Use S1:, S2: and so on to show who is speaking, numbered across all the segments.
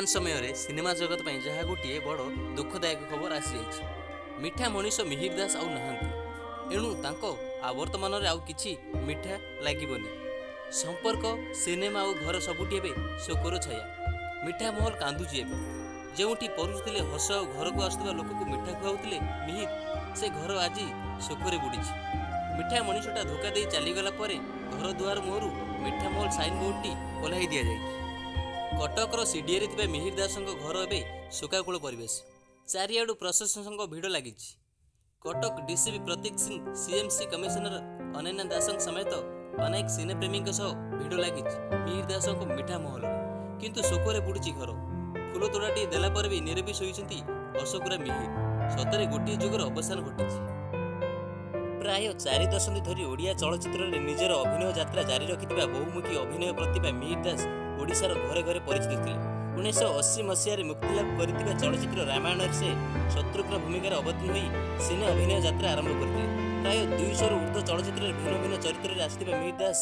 S1: ସମୟରେ ସିନେମା ଜଗତ ପାଇଁ ଯାହା ଗୋଟିଏ ବଡ଼ ଦୁଃଖଦାୟକ ଖବର ଆସିଯାଇଛି। ମିଠା ମଣିଷ ମିହିର ଦାସ ଆଉ ନାହାନ୍ତି। ଏଣୁ ତାଙ୍କ ଆବର୍ତ୍ତମାନରେ ଆଉ କିଛି ମିଠା ଲାଗିବନି। ସମ୍ପର୍କ, ସିନେମା ଆଉ ଘର ସବୁଠି ଏବେ ଶୋକର ଛାୟା। ମିଠା ମହଲ କାନ୍ଦୁଛି ଏବେ। ଯେଉଁଠି ପରଷୁଥିଲେ ହସ ଆଉ ଘରକୁ ଆସୁଥିବା ଲୋକକୁ ମିଠା ଖୁଆଉଥିଲେ ମିହିର, ସେ ଘର ଆଜି ଶୋକରେ ବୁଡ଼ିଛି। ମିଠା ମଣିଷଟା ଧୋକା ଦେଇ ଚାଲିଗଲା ପରେ ଘର ଦୁଆର ମୁହଁରୁ ମିଠା ମହଲ ସାଇନବୋର୍ଡଟି ଓହ୍ଲାଇ ଦିଆଯାଇଛି। କଟକର ସିଡିଏରେ ଥିବା ମିହିର ଦାସଙ୍କ ଘର ଏବେ ଶୋକାକୁଳ ପରିବେଶ। ଚାରିଆଡ଼ୁ ପ୍ରଶଂସକଙ୍କ ଭିଡ଼ ଲାଗିଛି। କଟକ ଡିସିପି ପ୍ରତୀକ ସିଂ, ସିଏମ୍ସି କମିଶନର ଅନନ୍ୟା ଦାସଙ୍କ ସମେତ ଅନେକ ସିନେପ୍ରେମୀଙ୍କ ସହ ଭିଡ଼ ଲାଗିଛି ମିହିର ଦାସଙ୍କ ମିଠା ମହଲରେ। କିନ୍ତୁ ଶୋକରେ ବୁଡ଼ୁଛି ଘର। ଫୁଲ ତୋଡ଼ାଟିଏ ଦେଲା ପରେ ବି ନିରବି ଶୋଇଛନ୍ତି ଅଶୋକରା ମିହିର। ସତରେ ଗୋଟିଏ ଯୁଗର ଅବସାନ ଘଟିଛି। ପ୍ରାୟ 4 ଦଶନ୍ଧି ଧରି ଓଡ଼ିଆ ଚଳଚ୍ଚିତ୍ରରେ ନିଜର ଅଭିନୟ ଯାତ୍ରା ଜାରି ରଖିଥିବା ବହୁମୁଖୀ ଅଭିନୟ ପ୍ରତିଭା ମିହିର ଦାସ ଓଡ଼ିଶାର ଘରେ ଘରେ ପରିଚିତ ଥିଲେ। 1980 ମସିହାରେ ମୁକ୍ତିଲାଭ କରିଥିବା ଚଳଚ୍ଚିତ୍ର ରାମାୟଣରେ ସେ ଶତ୍ରୁଘ୍ନ ଭୂମିକାରେ ଅବତୀର୍ଣ୍ଣ ହୋଇ ସିନେ ଅଭିନୟ ଯାତ୍ରା ଆରମ୍ଭ କରିଥିଲେ। ପ୍ରାୟ 200ରୁ ଉର୍ଦ୍ଧ୍ୱ ଚଳଚ୍ଚିତ୍ରରେ ଭିନ୍ନ ଭିନ୍ନ ଚରିତ୍ରରେ ଆସିଥିବା ମିହିର ଦାସ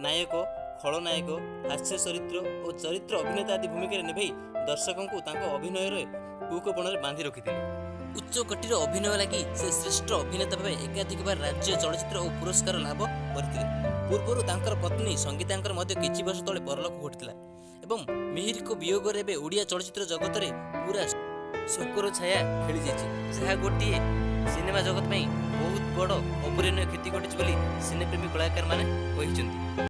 S1: ନାୟକ, ଖଳନାୟକ, ହାସ୍ୟ ଚରିତ୍ର ଓ ଚରିତ୍ର ଅଭିନେତା ଆଦି ଭୂମିକାରେ ନିଭାଇ ଦର୍ଶକଙ୍କୁ ତାଙ୍କ ଅଭିନୟରେ କୁକୋପଣରେ ବାନ୍ଧି ରଖିଥିଲେ। ଉଚ୍ଚକୋଟୀର ଅଭିନୟ ଲାଗି ସେ ଶ୍ରେଷ୍ଠ ଅଭିନେତା ଭାବେ ଏକାଧିକବାର ରାଜ୍ୟ ଚଳଚ୍ଚିତ୍ର ଓ ପୁରସ୍କାର ଲାଭ କରିଥିଲେ। ପୂର୍ବରୁ ତାଙ୍କର ପତ୍ନୀ ସଙ୍ଗୀତାଙ୍କର ମଧ୍ୟ କିଛି ବର୍ଷ ତଳେ ପରଲୋକ ଘଟିଥିଲା ଏବଂ ମିହିରଙ୍କ ବିୟୋଗରେ ଏବେ ଓଡ଼ିଆ ଚଳଚ୍ଚିତ୍ର ଜଗତରେ ପୁରା ଶୋକର ଛାୟା ଖେଳିଯାଇଛି, ଯାହା ଗୋଟିଏ ସିନେମା ଜଗତ ପାଇଁ ବହୁତ ବଡ଼ ଅପୂରଣୀୟ କ୍ଷତି ଘଟିଛି ବୋଲି ସିନେପ୍ରେମୀ କଳାକାରମାନେ କହିଛନ୍ତି।